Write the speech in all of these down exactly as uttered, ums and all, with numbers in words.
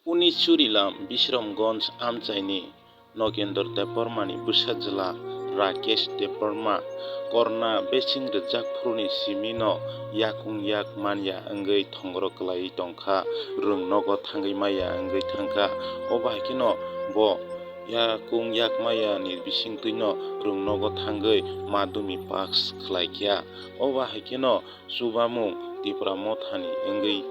Puni Churilam Bisramganj amchaini Nogendra Debbarmani bwsajwla Rakesh Debbarma korna beching rwjak phuruni simino yakung yak manya wngwi thongro kwlaiwi tongkha, rwng nogo thangwi maya wngwi thangkha. Obo hai kheno bo yakung yak mayani bisingtwino rwng nogo thangwi madhyamik pass khlaikha. Obo hai kheno chubamung Tipra Mothani wngwi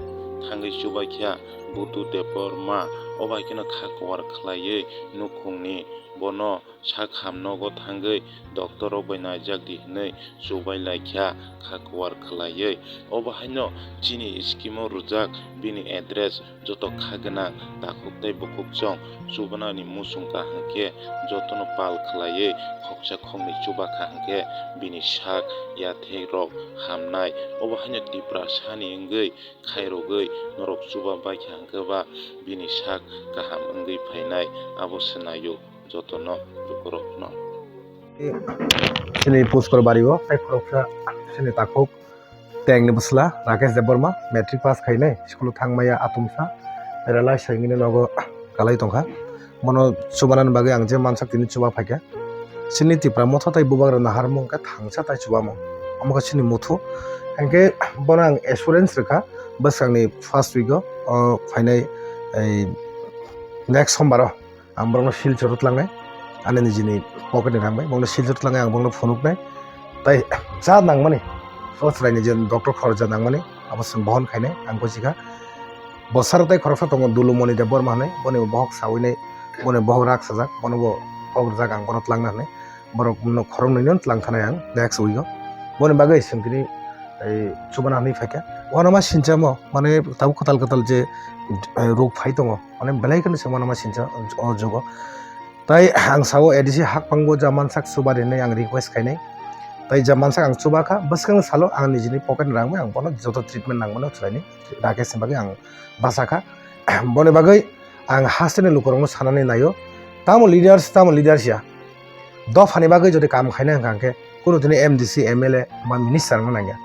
thangwi chubaikha Buddhu Debbarma. Obo hai kheno kha kuar khlaiwi nukhungni bono sak ham nogo thangwi doctor rok bai naijak di hwnwi chubai laikha kha kuar khlaiwi. Obo haino chini scheme o rwjak bini address, joto kha gwnang takhuk tei bukhuk chwng chubanani muchung kaham khe jotono pal khlaiwi khoksa khoknwi chubakha hwnkhe bini sak yathek rok hamnai. Obo haino Tiprasani wngwi khairogwi norok chuba baikha hwnkhe ba bini sak kaham wngwi phainai, abo swnaio jotono lukurokno. Chini Puskor bario tei khoroksa chini takhuk tengni bwsla Rakesh Debbarma matric pass khainai, school o thangmaya atumsa, rela saimino nogo kalai tongkha. Bono chubanani bagwi ang je mansak tini chuba phaikha. Chini Tipra Motha tei bubagra naharmung khe thangsa tai chubamung. Omo khe chini muthu. Hinkhe bono ang assurance rwkha bwskangni first week o, o phainai ei next sombar o ang borokno Silchar o tlangnai. Ani nijini pocket ni rang bai borokno Silchar o tlangnai, ang borokno phunuknai. Tai ja nangmani o chwraini je doctor khorok ja nangmani abo chwng bohon khainai ang buchikha. Bwsarok tei khoroksa tongo Dulumoni Debbarma hinwi, boni bo bohok sawinai, boni bohok rak sajak, bono bo kok rwjak ang bono tlangna hinwi. Borok no khoroknwi no tlang thanai ang next week o. Boni bagwi chwng tini ei chubana hinwi phaikha. Uanama sinchamo mane tabuk kwtal kwtal je, eh, rok phai tongo, mane belai kheno se uanama sincha o jugo. Tai ang sao A D C hakpangbo ja mansak chuba rinai ang request khainai. Tai ja mansak ang chubakha, bwskang salo ang nijini pocket ni rang bai ang bono joto treatment nangmano chwlaini Rakesh ni bagwi ang bachakha. Boni bagwi ang hasteni lukurokno sanani naio, tamo leaders, tamo leaders ya. Dophani bagwi jodi kam khaina hwnkha hwnkhe kunu tini M D C, M L A ba minister wngna nangya.